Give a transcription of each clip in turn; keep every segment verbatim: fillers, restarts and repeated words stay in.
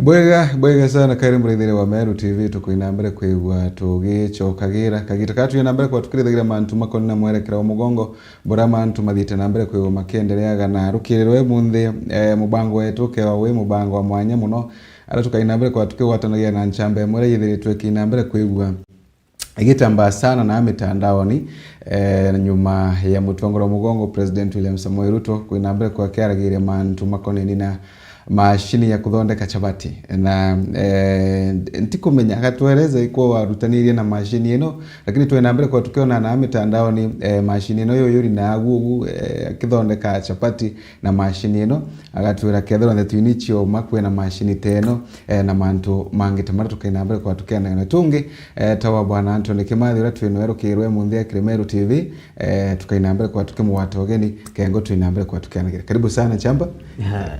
Bwega, bwega sana, kairi murithiri wa Meru T V, tukwina mbere kwigua tugicokagira. Kagita ka twina mbere kwa tukirithagira mantu makoni na mwerekera wa mugongo, bura mantu mathiite na mbere kwigua makiendereaga na rukiriro umunthi, eh, mubango wetu ukewa wi mubango wa mwanya muno, ara tukaina mbere kwa tukigwatanagia na nchamba imwe iria yithiritwe ikina mbere kwigua igitambaa sana na mitandaoni, eh, nyuma ya mutongoria wa mugongo President William Samoei Ruto kwina mbere kwa akiaragiria mantu makoneni na mashini ya kuthondeka chapati. Na, eh, ntikumenya agatwereza ikwa warutanirie na mashini ino, lakini twina mbere kwa tukiona na mitandaoni, eh, mashini ino yo yuri na agu ugu, eh, akithondeka chapati na mashini ino, agatwira kethirwa ndeto ini cioma kwina mashini teno, eh, na mantu mangi ta maria tukaina mbere kwa tukianagana. Tungi, eh, ta wa bwana Anthony Kimathi uria twina rukiriro umunthi akiri Meru T V, eh, tukaina mbere kwa tukimugwata ugeni, kengo twina mbere kwa tukianagira. Karibu sana, Chamba. Ha.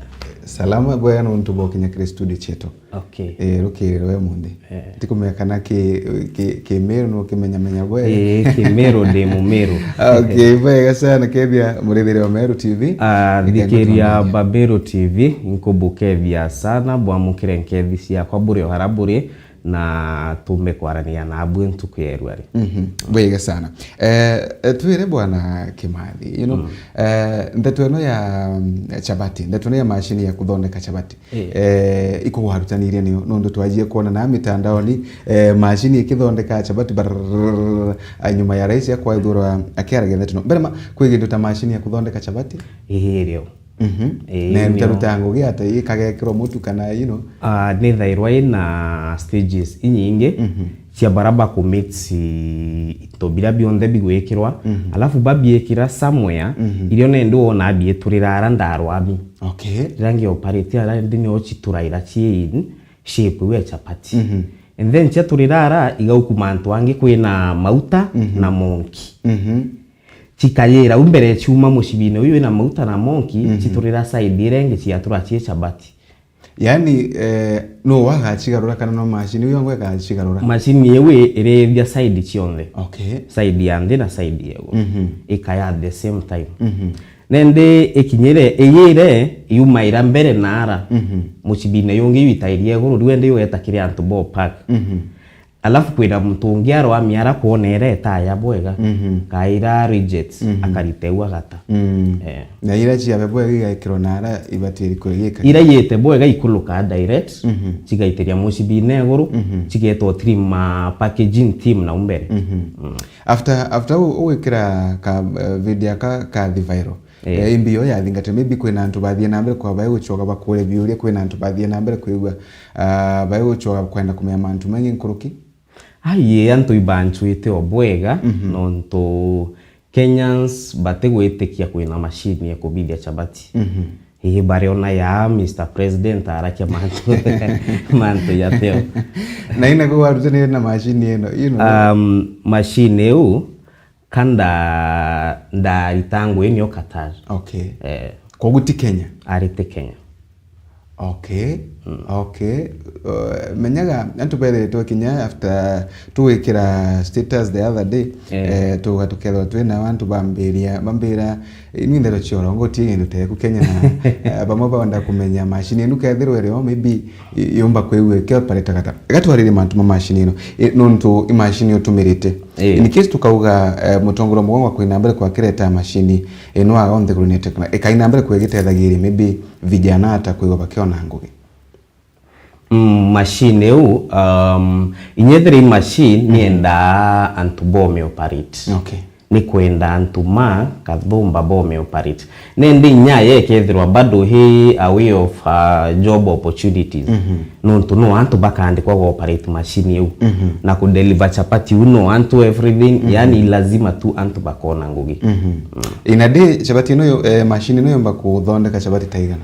Salama, bwega nontu bwa kinya kiri studio cietu. Okay. Eh, rukiriro umunthi. Eh. Tikumenya kana ki, ki, ki Meru no kimenyamenya bwega. Eh, ki Meru ndi Mumeru. Okay, bwega sana, kethia murithiri wa Meru T V. Ah, kengo thikiria tuangalia. Ba Meru T V, nkubukethia sana, bwamukire nkethi ciakwa buri o hara buri, na tumbe kwarania na abwe ntuku ya irua ri. Mhm. Bwega sana. Eh, eh, twire bwana Kimathi, you know, mm, eh, ndeto ino ya, mm, chapati, ndeto ino ya mashini ya kuthondeka chapati, eh, eh, ikugwarutanirie nio, nontu twajie kuona na mitandaoni, eh, mashini ikithondeka chapati, brrrr, nyuma ya rais akwaithurwa akiaragia ndeto ino. Mbere ma, kwi kindu ta mashini ya kuthondeka chapati? Ii, rio. Mhm. Ii, na nio. Iruta ruta ngugi ata, ikagekirwa mutu kana, you know? Ah, ni thairwa ina stages inyingi, mhm, cia bara bakumix into biria bionthe bigwikirwa, mhm, alafu babiikira somewhere, mhm, irio nendi wona biiturira ara ndarwami. Okay. Riria ngioperate ara ndi nio cituraira cii in shape iu ya chapati. Mhm. And then ciaturira ara igaukuma antu angi kwina mauta, mhm, na monki. Mhm. Cikayira u mbere ciuma mucibine uyu wina mauta na monki, mhm, citurira side iria ingi ciatura cii chabati. Yaani, eh, no wagacigarura kana no machine iu yongo igacigarura? Machine iu i-, irithia side cionthe. Okay. Side ya nthi na side ya iguru. Mhm. Ikaya at the same time. Mhm. Nendi ikinyire, iyire, yumaira mbere naara. Mhm. Mucibine yungi yu itairia iguru, riu endi yugeta kiri antu bo park. Mhm. Alafu kwina muntu ungi arwami ara kwonere etaya bwega, mhm, kaira rejects, mhm, akarita u agata. Mm. Eh. Na ira ciabe bwega igekirwa na ara ibatiri kwigika. Ira yite bwega ikuluka direct, mhm, cigaitiria mucibine iguru, mhm, cigetwa trim, ah, packaging team na umbere. Mhm. Mm. After, after u-, ugwikira ka, eh, video ka, ka thi viral, eh, eh, imbi yo yathingatire, maybe kwina antu bathie na mbere kwa bae gucoka bakure biuria, kwina antu bathie na mbere kwigua, ah, bae gucoka kwenda kumenya mantu maingi nkuruki? Ai, ii, antu ibanchwite o bwega, mhm, nontu Kenyans batigwitikia kwina machine ya kubithia chabati. Mhm. Ii, bariona ya Mister President arakia mantu, mantu yateo. Na ina ku warutanire na machine ino, you know? Um, machine iu, ka nda-, ndarita ngui nio Qatar. Okay. Eh. Kogu ti Kenya? Ari ti Kenya. Okay. Mm. Okay. Uh, menyaga antu bethiritwe kinya after tuwikira status the other day, eh, eh, tuga tukethirwa twina antu bambiria, bambira, "Ini nthero cia urongo ti gintu teku Kenya na, eh, bamwe benda kumenya machine inu kethirwa irio maybe i-, yumba kwigua ikioperate gata." Gatwarire mantu ma machine ino. I-, nontu i machine utumirite. Eh. In case tukauga, eh, mutongoria mugongo kwina mbere kwa kireta machine ino aga onthe kuri ni tekno-, ikaina mbere kwigiteithagiria maybe vijana ata kwigua bakiona ngugi. Mm, machine iu, um, inyethira i machine, mhm, nienda antu bome operate. Okay. Ni kwenda antu ma kathumba bome operate. Nendi inya yekethirwa bado hi a way of, uh, job opportunities. Mhm. Nontu no antu bakandikwa go operate machine iu. Mhm. Na ku deliver chapati u no antu everything, mhm, yani lazima tu antu bakona ngugi. Mhm. Mm. In a day, chapati ino yo, eh, machine ino yomba kuthondeka chapati ta igana?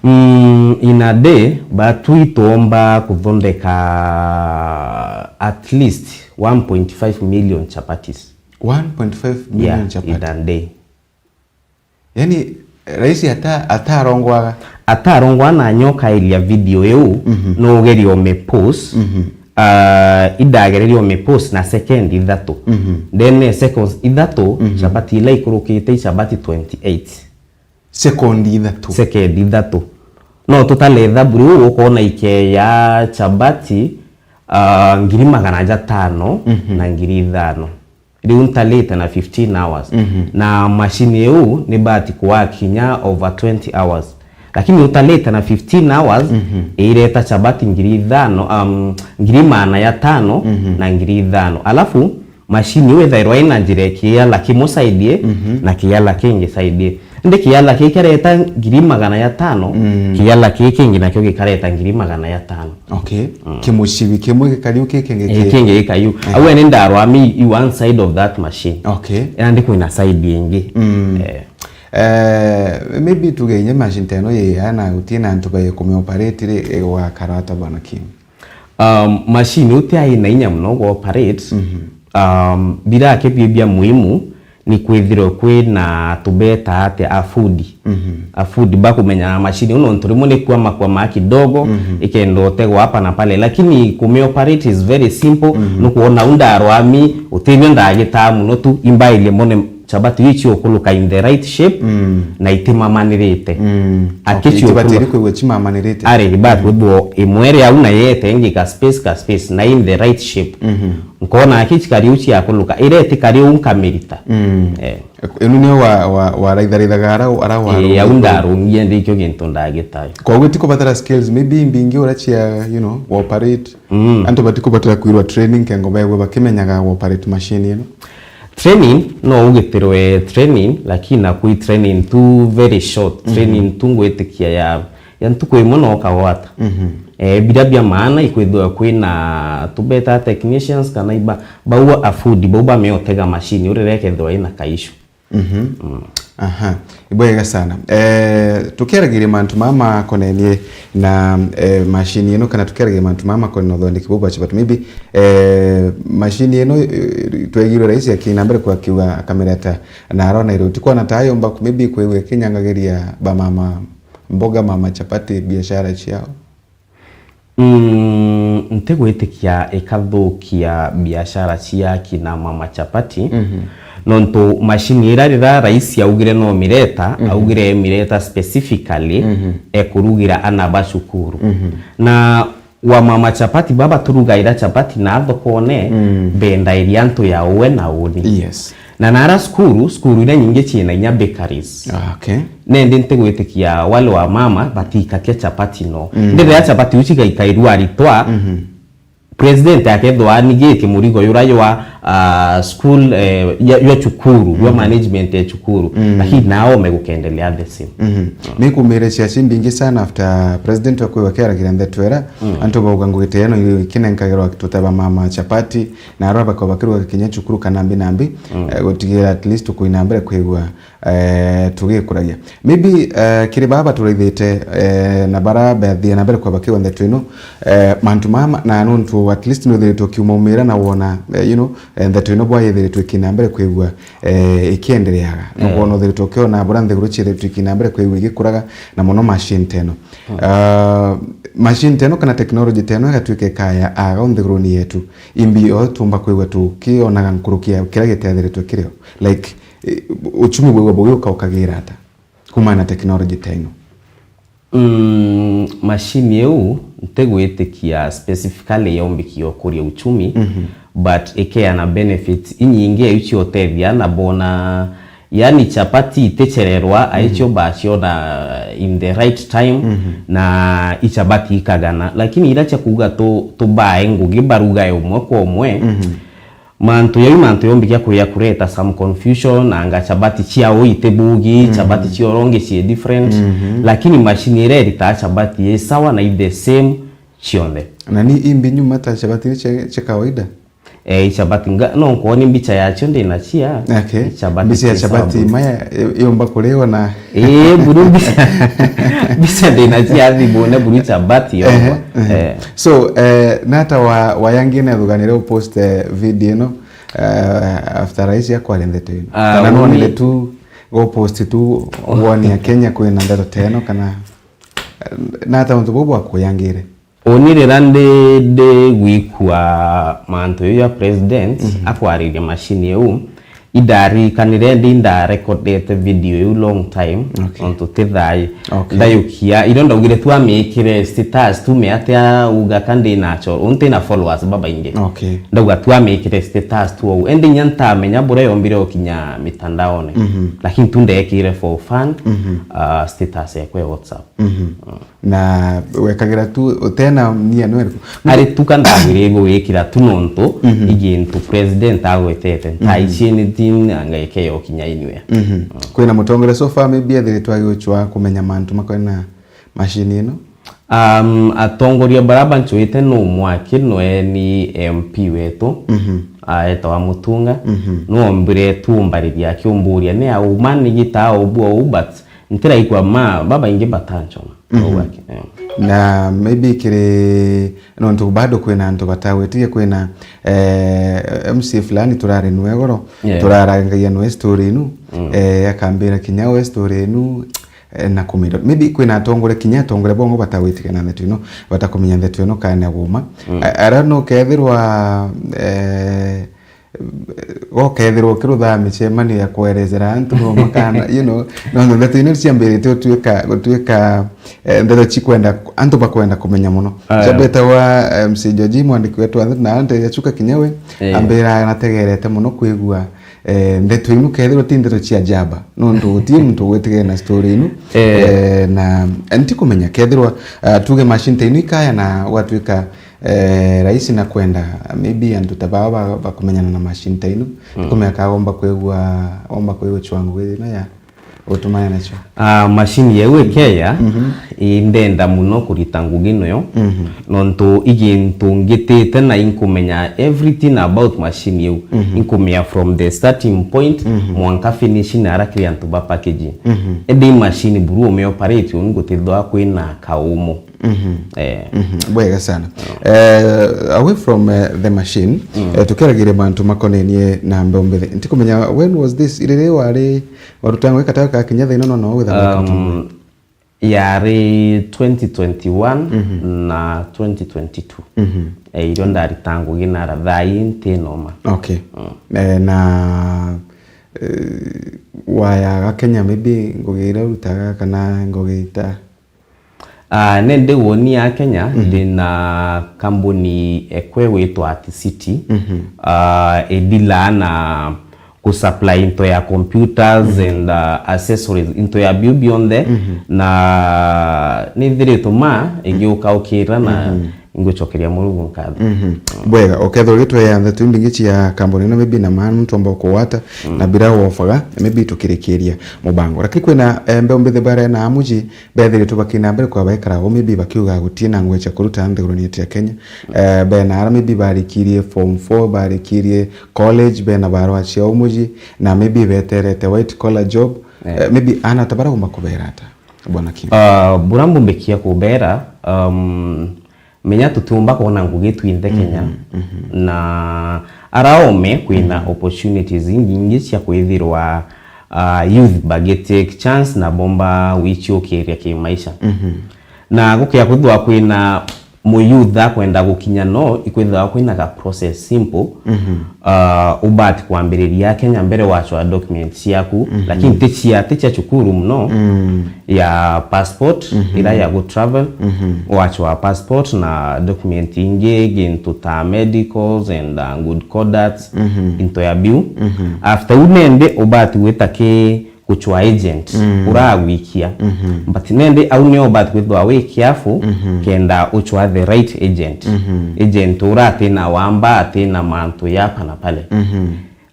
Mm, in a day, but ituomba kuthondeka at least one point five million chapatis. One point five million, yeah, chapati? In a day. Yani, rais ata-, atarongwaga? Atarongwa na nyoka iria video iu, mhm, no ugeria umipost. Mhm. Ah, indagereria umipost na second ithatu. Mhm. Then, eh, seconds ithatu, mhm, chapati ila ikurukite i chapati twenty-eight. Sekondi ithatu. Sekondi ithatu. No tutale ithabu riu, ukoona ikeya chabati, ah, ngiri magana jatano Mhm. na ngiri ithano. Riu ntalite na fifteen hours. Mhm. Na machine iu ni bati kuwa kinya over twenty hours. Lakini utalite na fifteen hours, Mhm. ireta chabati ngiri ithano, um, ngiri magana jatano Mhm. na ngiri ithano. Alafu, machine iu ithairwa ina njira ya kiala kimwe side ii, Mhm. na kiala kingi side ii. Indi kiala kii kiareta ngiri magana jatano, Mm. kiala kii kingi nakio gikareta ngiri magana jatano. Okay. Mm. Kimucibi kimwe gikariu, ki kingi Ii, ki- kingi gikariu. Eh. Au ene ndarwa mi i one side of that machine. Okay. Ena ndi kwina side ingi. Mm. Eh. Eh, maybe tuge inya machine ta ino yia na gutina antu ba kumioperate ri, igwakara ata bwana Kim? Um, machine uti ai na inya muno gwa operate. Mhm. Um, birake bie bia muhimu ni kwithirwe kwina tubeta ati afundi. Mhm. Afundi bakumenya machine ino, nontu rimwe ni kwama kwama kidogo, Mhm. ikenda utegwa hapa na pale. Lakini kumi operate is very simple. Mhm. Nukwona u ndarwami, utibio ndagitaa muno tu, imbairie mone chabati iu ciukuluka in the right shape Mm. na itimamanirite. Mm. Aki Okay, ciukulu- itibatiri kwigua chimamanirite. Ari, iba Mm. kwithwa imwe iri au na yete ingi ka space, ka space, na in the right shape. Mhm. Nkona aki chikari u ciakuluka, ire tikari u nkamirita. Mm. Eh. Inu niyo wa, wa, waraitharithaga ara, ara Eh, warungi au kuu. ndarungie ndikio gintu ndagitayo. Koguo tikubatara skills, maybe imbingi ura cia, you know, operate. Mm. Antu batikubatara kwirwa training, kengo begwe bakimenyaga operate machine ino. Training no ugitirwe training, lakini na kwi training tu very short, Mhm. training tu ngwitikia ya, ya ntuku imwe no ukagwata. Mhm. Eh, bira bia maana ikwithwa kwina tubeta technicians kana iba, bau afundi, bau bameotega machine, urire kethwa ina kaishu. Mhm. Mm. Aha. Ibwega sana. Eh, tukiaragiria mantu mama makonenie na, eh, machine ino, kana tukiaragiria mantu mama makonenie na uthondeki buu bwa chabati, maybe, eh, machine ino, eh, twegirwe rais akina mbere kwa kiuga kamera ta na arona iro, tikwana ta yomba ku-, maybe kwigwa ikinyangagiria ba mama mboga, mama chapati, biashara ciao? Mm, ntigwitikia ikathukia biashara cia kina mama chapati, Mhm. nontu machine ira rira rais augire no mireta, Mhm. augire mireta specifically Mhm. ekurugira ana ba cukuru. Mhm. Na wa mama chapati baba turugaira chapati na thokone, Mm. bendairia antu ya uwe na uni. Yes. Na nara cukuru, cukuru iria nyingi ciina inya bakeries. Ah, okay. Nendi ntigwitikia wale wa mama batikatia chapati no. Mm. Ndi riria chapati iu cigaikairua aritwa, Mhm. president akethwa anigitie murigo yura jwa, ah, school, eh, ya, ya cukuru, jwa Mhm. management ya cukuru. Mm. Lakini nao megukendelea the same. Mhm. Ni kumire ciaci mbingi sana after president wa kwiwa kiaragira ndeto ira, Mm. antu bauga ngugi ta ino ikinenkagirwa tuteba mama chapati, na arwa bakaba bakiruga kinya cukuru kana mbi na mbi, Mm. eh, gutigira at least tukuina mbere kwigua, eh, tugikuragia. Maybe, eh, kiri baba baturaithite, eh, na bara bathie na mbere kwaba kiwa ndeto ino, eh, mantu mama, na nontu at least nwithiritwe ukiuma umira na wona, eh, you know, eh, ndeto ino bwa yithiritwe ikina mbere kwigua, eh, ikiendereaga. Eh. Nukwona uthiritwe ukiona bura nthiguru ciithiritwe ikina mbere kwigua igikuraga, na muno machine teno. Mm. Ah, machine teno kana technology teno igatuika ikaya aga nthiguruni yetu. Imbi o tumba kwigua tukionaga nkuruki ya kiria gitithiritwe kirio. Like, eh, uchumi bwigua bugiuka ukagira ata kumana na technology ta ino? Mm, machine iu ntigwitikia specifically yombikie ukuria uchumi, Mhm. but ikeana benefits inyingi iu ciotethia na bona, yani chapati itichererwa, Mhm. aicio baciona in the right time, Mhm. na ichapati ikagana. Lakini ira cia kuuga tu-, tubae ngugi barugae umwe kwa umwe, Mhm. Mantu jau mantu yombikia kuya kureta some confusion, anga chabati ciao itibugi, Mhm. chabati cia urongi cie different, Mhm. lakini machine iria iritaga chabati i sawa na i the same cionthe. Na ni imbi nyuma ta chabati ni cia, cia kawaida? Eh, i chabati nga, no nkwoni mbicha yacio ndina cia. Okay. I chabati Mbicha ya cia sawa chabati buru. Maya, i-, yomba kuriwa na Ii, buru mbicha, mbicha ndina cia thimune buru chabati yomba. Ehe, ehe. Eh. So, eh, nata wa, wayangi na thuganire upost, eh, video ino, eh, after rais akwaria ndeto ino? Ah, Kana nonire uni- tu go post tu woni ya Kenya kwina ndeto teno kana, eh, nata untu bubu akuyangire? Uni rira ndi, ndi gwikua mantu jau ja president Mhm. akwariria machine iu, Indarikanire ndi ndarecordete video iu long time, okay, ontu ti thaai. Okay. Ndayukia, irio ndaugire tu amikire status tu me atia uga ka ndi nacho, unti na followers babaingi. Okay. Ndauga tu amikire status tu ou. Ende inya ntamenya buria yombire ukinya mitandaone. Mhm. Lakini tu ndekire for fun, mhm, ah, status ekwe WhatsApp. Mhm. Mm. Na wekagira tu utena nia nwerku. Ari tu ka ndagwirigwo gwikira tu nontu, mhm, igintu president agwetete. Mhm. Ntaici ni tin anga ikeyo kinya inywea. Mhm. Mm. Kwina mutongoria so far maybe ethiritwe agigucwa kumenya mantu makwena machine ino? Um, atongoria baria banchwite no mwaki nwe ni M P wetu, mhm, aetawa Mutunga. Mhm. Nwombire tumbariria akiumburia ni auma ni gitaa ubu ou, but ntiraigua ma babaingi batanchoma. Mhm. Ou aki, eh. Na maybe kiri nontu bado kwina antu batagwitikia, kwina, eh, M C A fulani turari nwe goro, yeah, turarangagia nwe story inu, mm, eh, akambira kinya we story inu, eh, na kumira. Maybe kwina atongore, kinya atongore bongo batagwitikia na ndeto ino, batakumenya ndeto ino kana guma. Mm. A-, ara no kethirwa, eh, gokethirwa ukirutha micemanio ya kwerezera antu no makana, you know, no ndeto ino ciambirite gutuika, gutuika, eh, ndeto cikwenda, antu bakwenda kumenya muno. Aya. Ciambite wa, eh, M C George, mwandiki wetu wa ndeto, na ante yachuka kinya we, eh, ambira anategerete muno kwigua, eh, ndeto inu kethirwa ti ndeto cia jaba, nontu guti muntu ugwitigire na story inu. Eh. Eh, na ntikumenya kethirwa, ah, tuge machine ta inu ikaya na gwatuika eh, rahisi na kwenda, maybe antu ta bao ba-, bakumenyana na machine ta ino, mm, kumenya ka womba kwigua, womba kwigua chwangu ino ya gutumana nacho. Ah, machine yeu ikeya, mhm, indenda muno kurita ngugi noyo, mhm, nontu igintu ngitite na inkumenya everything about machine yeu. Mhm. Inkumenya from the starting point, mhm, mwanka finishing ara kiri antu ba packaging. Mhm. Indi machine buru ume operate unu gutithwa kwina kaumo. Mhm. Eh. Mhm. Bwega sana. Eh, away from, eh, the machine, mm, eh, tukeragiria mantu makonenie na mbeu mbithi. Ntikumenya, when was this? Iriri wari waruta ngwe kataka ka kinya thaino no, no witha weka tu? Um, yari twenty twenty-one, mhm, na twenty twenty-two. Mhm. Eh, irio ndarita ngugi na ratha ii nti noma. Okay. Mm. Eh, na, eh, wayaga Kenya maybe ngugi iria urutaga kana ngugi ita Ah, nindi woni ya Kenya, mhm, ndina kambuni ekwe witwa Art City, mhm, ah, idila na kusupply into ya computers, mhm, and, ah, accessories into ya biu bionthe, mhm, na nithiritwe ma, mhm, igiuka ukira na, mhm, ingucokeria Murungu nkatho. Mhm. Bwega, ukethirwa ugitwea ndeto imbingi cia kambuni ino maybe na maana muntu omba kugwata, mm, na bira wofaga, maybe tukirikiria mubango. Lakini kwina, eh, mbeu mbithi bare na amuji, bethiritwe bakina mbere kwa baikara o, maybe bakiuga gutie na ngwe cia kuruta nthiguruni yetu ya Kenya. Eh, bena ara maybe barikirie form four, barikirie college, bena barua cia umuji, na maybe beterete white collar job. Yeah. Eh, maybe ana ta barauma kubera ata, Bwana Kim? Ah, bura mbumbikia kubera, um, menya tutiumba kwona ngugi twinthe Kenya. Mhm, mhm. Na araome kwina, mhm, opportunities ingi ingi cia kwithirwa, ah, youth bagitake chance na bomba wichiukiria kimaisha. Mhm. Na gukia kwithwa kwina muyouth akwenda gukinya no, ikwithwa kwina ga process simple. Mhm. Ah, ubati kwambiriria Kenya mbere wachwa document ciaku, mhm, lakini ti cia, ti cia cukuru muno, mm, ya passport, mhm, ira ya go travel, mhm, wachwa passport na document ingi, gintu ta medicals and, uh, good conducts, mhm, into ya biu. Mhm. After u nende ubati gwita ki guchwa agent, mm, uragwikia. Mhm. But nende au nio ubati kwithwa wi careful, mhm, kenda uchwa the right agent. Mhm. Agent ura atina wamba, atina mantu ya hapa na pale. Mhm.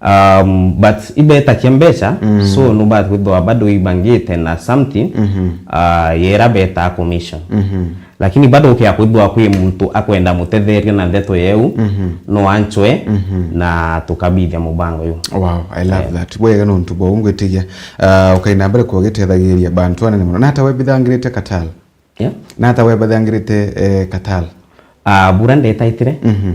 Um, but ibetakia mbeca, mm, so nubati kwithwa bado ibangite na something, mhm, uh, yera beta commission. Mhm. Lakini bado ukia kwithwa kwi muntu akwenda mutetheria na ndeto yeu, mhm, no anchwe, mhm, na tukabithia mubango yu. Wow, I love, yeah, that. Bwega nontu bwa ungwitigia, uh, ukaina mbere kugitethegiria bantu anene muno. Nata webithangirite Katal? Yeah. Nata webithangirite, eh, Katal? Ah, bura ndetaitire. Mhm.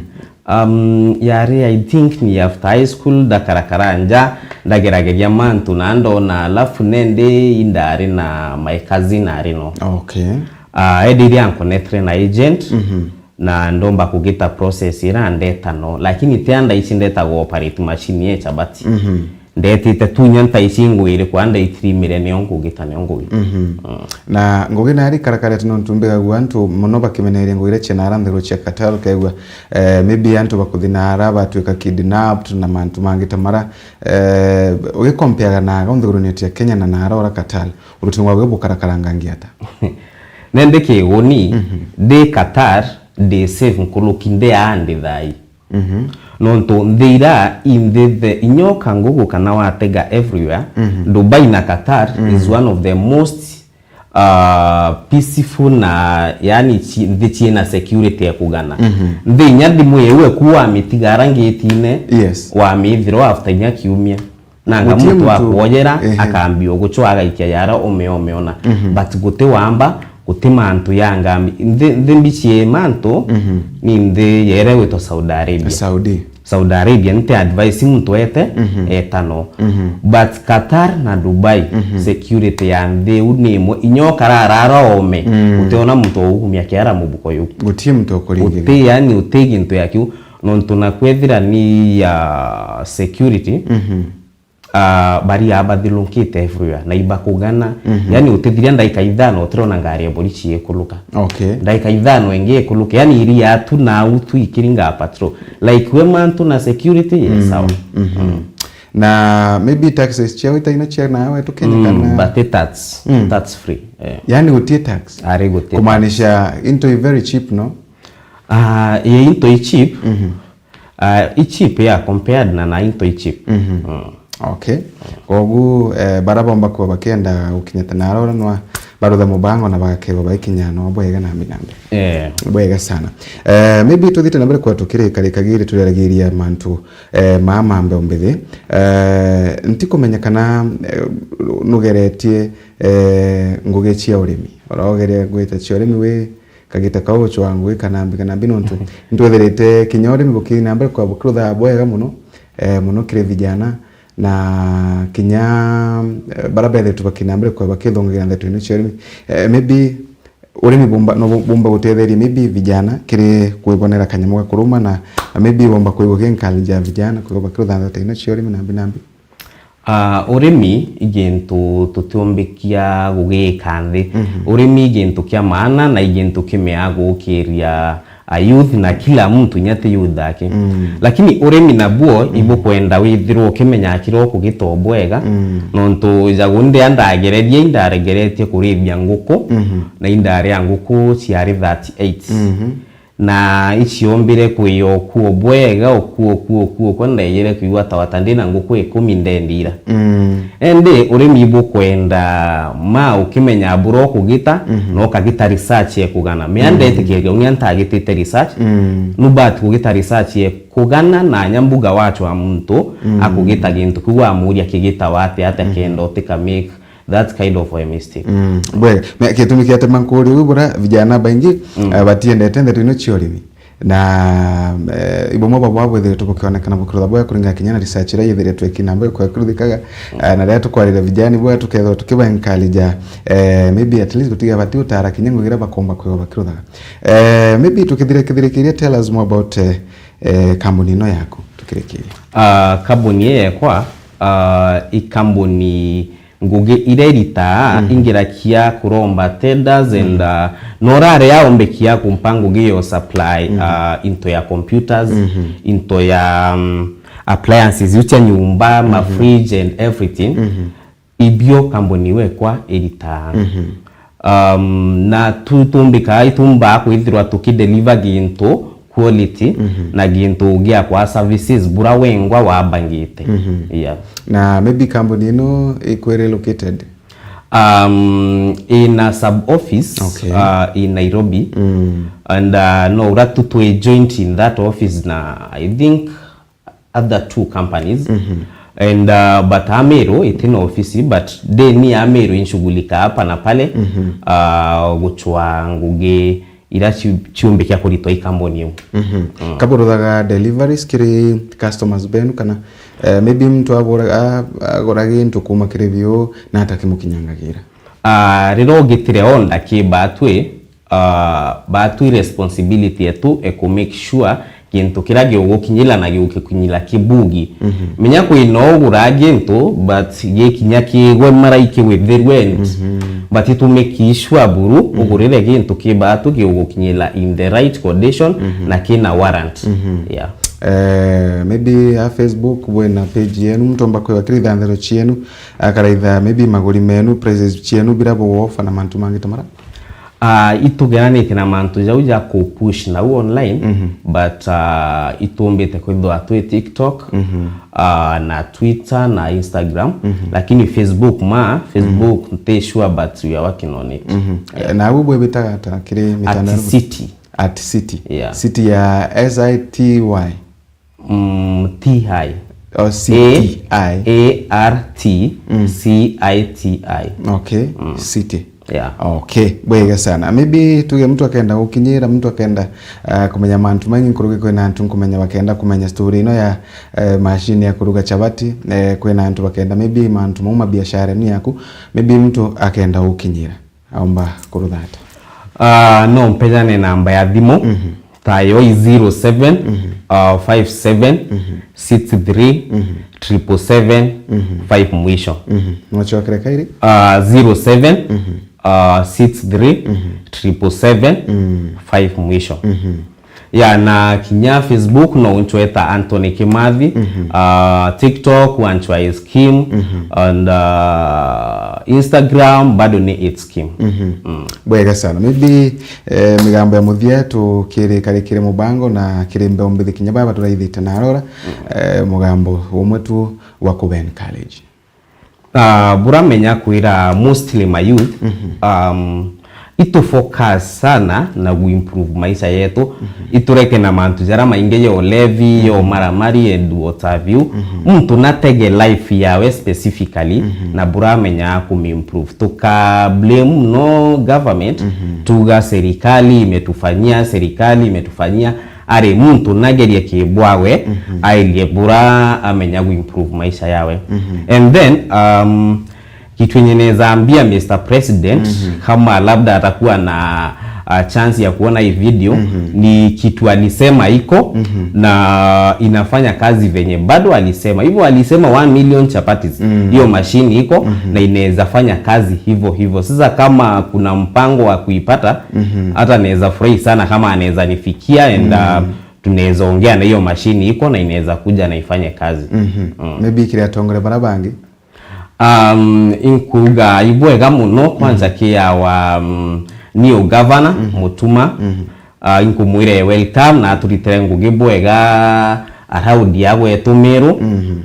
Um, yari, I think, ni after high school, ndakarakara nja, ndagerageria mantu na ndona, alafu nende indari na my cousin ari no. Okay. Ah, edi iria ankonetire na agent, mhm, na ndomba kugita process ira ndeta no, lakini ti anda ici ndeta go operate machine ye chabati. Mhm. ndetite tu inya ntaici ngugi iriku, andeitirimire nio ngugi ta nio ngugi. Mhm. Mm. Na ngugi nari karakaretu nontu mbigagua antu mono bakimeneria ngugi iria cia nara nthiguru cia Qatar, ukaigua, eh, maybe antu bakuthi nara batwika kidnapped na mantu mangi ta mara, eh, ugikompeaga naga nthigurune cia Kenya na nara ora Qatar, urutini bwawe bukarakarangangi ata? Nende kiguni, mhm, ndi Qatar, ndi safe nkuruki ndi aa ndi thai. Mhm. Nontu nthi ira inthi the, inyoka ngugu kana watega everywhere, mhm, Dubai na Qatar, mhm, is one of the most, uh, peaceful na, yani, ci-, nthi ciina security ya kugana. Mhm. Nthi inya thimu yeu eku wamitigara ngitine, yes, wamithirwa after inya kiumia. Nanga guti muntu muntu akuojera, ehe, akambia ugucwa agaikia yara ume umeona. Mhm. But guti wamba, guti mantu ya ngambi. Nthi, nthi mbici mantu, mhm, ni nthi yere gwitwa Saudi Arabia. Saudi. Saudi Arabia, nti advice muntu ete, mhm, etano. Mhm. But Qatar na Dubai, mhm, security ya nthi iu ni imwe. Inyo kararara ome, mm, utiona muntu ugumia kiara mubuko yu. Guti muntu ukuringithia. Uti, yani, uti gintu ya kiu. Nontu na kwethira ni ya security, mhm. Ah, bari aa bathilukite everywhere, na ibakugana. Mhm. Yani, utithiria ndaika ithano utirona ngari ya borici ikuluka. Okay. Ndaika ithano ingi ikuluka. Yani, iria tu na au tu ikiringa patrol. Like, we mantu na security, yes, mm, sawa. Mhm. Mm. Na maybe taxes ciao itaina cia nawe tu Kenya, mm, kana? But it tax, mm, tax free. Eh. Yani, guti tax? Ari guti tax. Kumaanisha into very cheap, no? Ah, ye into i cheap. Mhm. Ah, i cheap ya compared na, na into i cheap. Mhm. Mm. Okay. Kogu, eh, bara bomba kuba bakienda gukinya ta naro nwa barutha mubango na bagakeba baikinya no bwega na minambe. Eh. Bwega sana. Eh, maybe tuthite na mbere kwa tukirika rika giri tureragiria mantu, eh, ma mambe umbithi. Eh, ntikumenya kana, eh, nugeretie, eh, ngugi cia urimi. Urageria gwita cia urimi wi kagita kau gucwa ngugi kana mbi kana mbi nontu nitwethirite kinya urimi bukina mbere kwa bukirutha bwega muno, eh, muno kiri vijana na kinya, eh, bara bethiritwe bakina mbere kwa bakithongagira ndeto ino cia urimi. Eh, maybe urimi bumba, no bu-, bumba gutetheria maybe vijana kiri kwibonera kanyamu ga kuruma na, na maybe bomba kwigua ki encourage ya vijana kwigua bakirutha ndeto ino cia urimi na mbi na mbi. Ah, urimi i gintu tutiumbikia gugika nthi. Mhm. Urimi i gintu kia maana na i gintu kimea gukiria a youth na kila muntu, inya ti youth aki. Mm. Lakini urimi nabuo, mm, ibukwenda withirwe ukimenya kira ukugita bwega, mm, nontu jagu ndia ndagererie, indaregeretie kurithia nguku, mhm, na indaria nguku ciari thirty-eight. Mhm. Na iciombire kwia okuo bwega, okuo, okuo, okuo, okuo, ndejire kwigua ta wata ndina nguku ikumi ndendira. Mm. Indi urimi bukwenda ma ukimenya bura ukugita, mhm, na ukagita research ya kugana. Mea, mm, ndetikiria unia ntagitite research, mm, nubat kugita research ya kugana na nyambuga wachwa muntu, mm, akugita gintu kiu wamuria kigita wate ate, mhm, kenda utika make that kind of a mistake. Mm, bwega. Me-, gitumi kiatema nkuri uu bura vijana baingi, mm, eh, batiendete ndeto ino cia urimi. Na, eh, ibumwe bwabo bwithiritwe bukionekana bukirutha bwega kuringana kinya na research iria yithiritwe ikina mbere kwa kiruthikaga, mm, eh, na riria tukwarira vijana bwega tukethirwa tukiba encourage, eh, maybe at least gutiga bati utara kinya ngugi iria bakomba kwigwa bakiruthaga. Eh, maybe tukithire-, kithirikiria, tell us more about, eh, eh, kambuni ino yaku tukirikiria. Ah, kambuni ii yekwa, ah, i kambuni ngugi iria iritaa, mhm, ingirakia kuromba tenders and, mhm, uh, norare yaombekia kumpa ngugi yo supply, mhm, uh, into ya computers, mhm, into ya, um, appliances iu cia nyumba, mhm, ma fridge and everything. Mhm. Ibio kambuni wekwa iritaa. Mhm. Um, na tu-, tumbika-, itumbaa kwithirwa tukideliver gintu quality, mhm, na gintu gia kwa services bura wengwa wabangite. Mhm. Yeah. Na maybe kambuni ino ikwere located? Um, ina sub office, okay, uh, in Nairobi. Mm. And, uh, no, ura tu twi joint in that office na I think other two companies. Mhm. And, uh, but Ameru itina ofisi, but deni ya Ameru inshughulika hapa na pale, mhm, uh, guchwa ngugi ira ci-, ciumbikia kuritwa i kambuni iu. Mhm. Mm. Kaburuthaga deliveries kiri customers benu kana, eh, maybe muntu abura-, a-, agura gintu kuma kiri bio na atakimukinyangagira? Ah, riria ugitire order ki batwi, ah, batwi responsibility yetu e ku make sure gintu kiria gigukinyira na gigukinyira kibugi. Mhm. Menya kwina ugura gintu, but gikinya kigwe mara ikiwithirwe, mhm, but it will make sure buru, mhm, ugurire gintu kibatu gigukinyira in the right condition, mhm, na kina warrant. Mhm. Yeah. Eh, maybe a Facebook bwina page yenu, muntu omba kwigwa kiri ithanthero cienu, akaraitha maybe maguri menu, prices cienu, bira bugofa na mantu mangi ta mara? Ah, itugeranitie na mantu jau ja ku push nau online, mhm, but, ah, itumbite kwithwa twi TikTok, mhm, ah, na Twitter na Instagram, mhm, lakini Facebook ma, Facebook, mhm, nti sure, but we are working on it. Mhm. Yeah. Eh, na uu bwibitaga ata kiri mitandao? At City. At City. Yeah. City ya S I T Y. Mm, T I. Oh, C T I. A, A R T, mm, C I T I. Okay, mm, City. Yeah. Okay, bwega sana. Maybe tuge mtu akenda gukinyira, mtu akenda, uh, kumenya mantu maingi nkuruki, kwina antu nkumenya bakenda kumenya story ino ya, eh, machine ya kuruga chapati, eh, kwina antu bakenda maybe mantu mau ma biashara ni yaku, maybe mtu akenda gukinyira, aomba kurutha ata? Ah, no mpenyane namba ya thimu. Mhm. Tayo i zero seven, mhm, uh, five seven, mhm, six three, mhm, triple seven, mhm, five mwisho. Mhm. Nwachokere kairi? Uh, zero seven, mhm, uh, six three, mhm, triple seven, mhm, five mwisho. Mhm. Ya, na kinya Facebook no unchweta Anthony Kimathi, mhm, uh, TikTok wanchwa It's Kim, mhm, and, uh, Instagram bado ni It's Kim. Mhm. Mm. Bwega sana. Maybe, eh, migambo ya muthia tukirikarikire mubango na kiri mbeo mbithi kinya baba turaithite na arora, mm, eh, mugambo umwe tu wa kuba encourage. Ah, buramenya kwira mostly my youth, mhm, um, itu focus sana na gu improve maisha yetu, mhm, itureke na mantu jara maingi ya ulevi, ya, mhm, umaramari and what have you. Mhm. Muntu natege life yawe specifically, mhm, na buramenya ku improve. Tuka blame no government, mhm, tuga serikali imetufanyia, serikali imetufanyia. Ari muntu nagerie kibwawe, mhm, airie bura amenya gu improve maisha yawe. Mhm. And then, um, kitu yenye naweza ambia Mister President, mhm, kama labda atakuwa na, uh, chance ya kuona hii video, mhm, ni kitu alisema iko, mhm, na inafanya kazi venye bado alisema. Hivyo alisema one million chapatis. Mhm. Hiyo machine iko, mhm, na inaweza fanya kazi hivyo hivyo. Sasa kama kuna mpango wa kuipata, mhm, hata naweza furahi sana kama anaweza nifikia and, uh, mhm, tunaweza ongea na hiyo machine iko na inaweza kuja na ifanye kazi. Mhm. Mm. Maybe kiri atongore bara bangi? Um, inkuga ibwega muno kwanza, mhm, ki our, um, new governor, mhm, Mutuma. Mhm. Uh, inkumwire welcome na aturitire ngugi bwega around ya gwetu Meru. Mhm.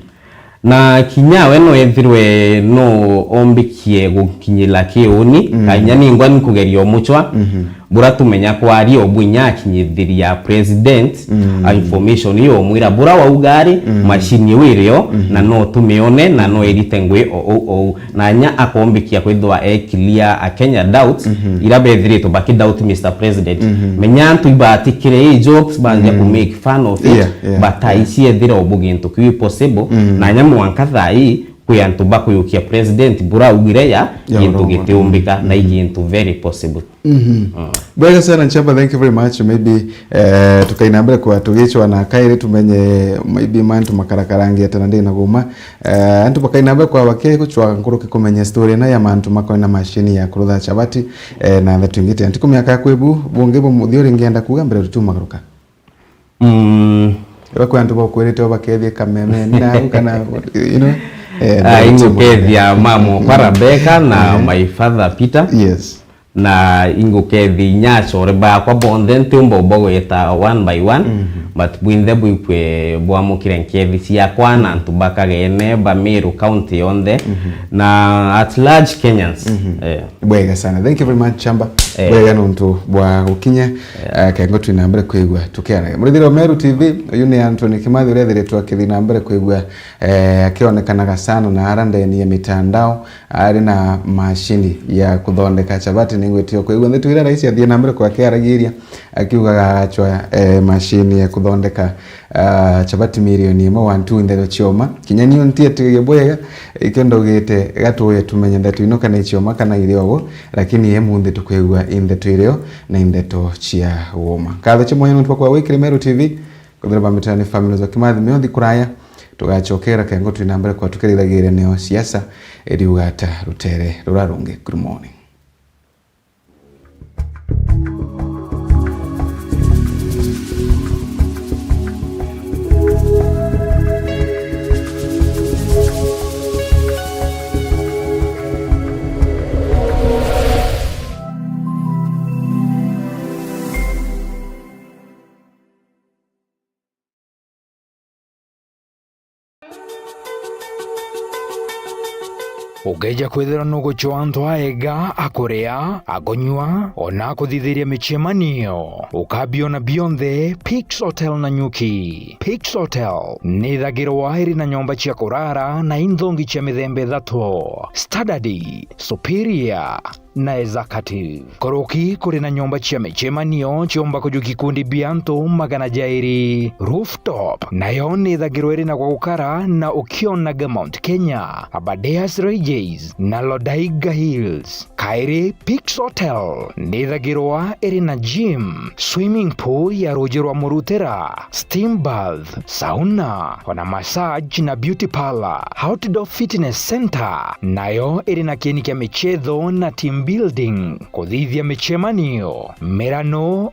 Na kinya we no ethirwe no ombikie gukinyira kiuni, mm, kanya ningwa nikugeria umuchwa, mhm, bura tumenya kwaria obwinya akinyithiria president, mm, a information iyo omwira bura wauga ari, mm, machine iu irio, mhm, na no tumione, na no irite ngui o ou ou. Na nya akombikia kwithwa e clear a Kenya doubts, mhm, ira bethiritwe baki doubt Mister President. Mhm. Menya antu ibatikire i jokes, banjia, mm, ku make fun of it, yeah, yeah, but, yeah, aiciethira obu gintu kiu possible, mm, na nya mwanka thaa ii, kwi antu bakuyukia president bura augire ya, ya gintu gitiumbika, na i, mhm, gintu very possible. Mhm. Mm. Bwega sana, Nchamba, thank you very much. Maybe, eh, tukaina mbere kwa tugicwa na kairi tumenye maybe mantu makarakarangia tena ndina guma. Eh, antu bakaina mbere kwa bakiguchwa nkuruki kumenya story na ya mantu makoina machine ya kurutha chabati, eh, na ndeto ingite. Antu ku miaka ya kwibu, bungi bu muthio ringenda kuga mbere tutumagaruka. Mm. Iba kwi antu bakwirite o bakethie kameme, ni nau kana, you know, eh, ah, ingukethia mama okwa Rebecca na, mhm, my father Peter. Yes. Na ingukethia inya achore bakwa bonthe, ntiumba ubagweta one by one, mhm, but bwinthe bwikwe bwamukire nkethi ciakwa na antu bakagene ba Meru County yonthe, mhm, na at large Kenyans. Mhm. Eh. Bwega sana. Thank you very much, Chamba. Eh. Bwega nontu bwa gukinya. Yeah. Eh, kengo twina mbere kwigua tukiaragia. Murithiro Meru T V, uyu ni Anthony Kimathi uria ethiritwe akithii na mbere kwigua, eh, akionekanaga sana na ara ndeni ya mitandao, ari na mashini ya kuthondeka chabati, ningwitio kwigua ndeto iria raisi athii na mbere kwa akiaragiria, akiugaga agachwa, eh, mashini ya kuthondeka ah, chabati milioni imwe one two nthero cioma. Kinya niu ntietigagia bwega, ikio ndaugite gatuye tumenye ndeto ino kana icioma kana iri ogo, lakini emunthi tukwigua i ndeto irio na i ndeto cia woma. Nkatho cia mwanya nontu bwa kwa wikire Meru T V. Kwithira bambitira ni family za Kimathi Miothi kuraya, tugacokera kengo twina mbere kwa tukiriragiria neo siasa, iriugata rutere rura rungi. Good morning. Ukeeja kwithirwa nugucwaa antu aega, akuria, akunyua, ona akuthithiria micemanio, ukabiona bionthe Pix Hotel Nanyuki. Pix Hotel nithagirwa iri na nyomba cia kurara na inthongi cia mithemba ithatu: Standard, Superior, na Executive. Kuruki kuri na nyomba cia micemanio ciumba kuju gikundi bia antu magana jairi. Rooftop nayo nithagirwa iri na gwa gukara na ukionaga Mount Kenya, Aberdares Ranges na Lodaiga Hills. Kairi, Pix Hotel nithagirwa iri na gym, swimming pool ya ruuji rwa murutira, steam bath, sauna, ona massage na beauty parlor. Outdoor Fitness Center nayo iri na kieni kia michetho na team building, kuthithia micemanio, mirano,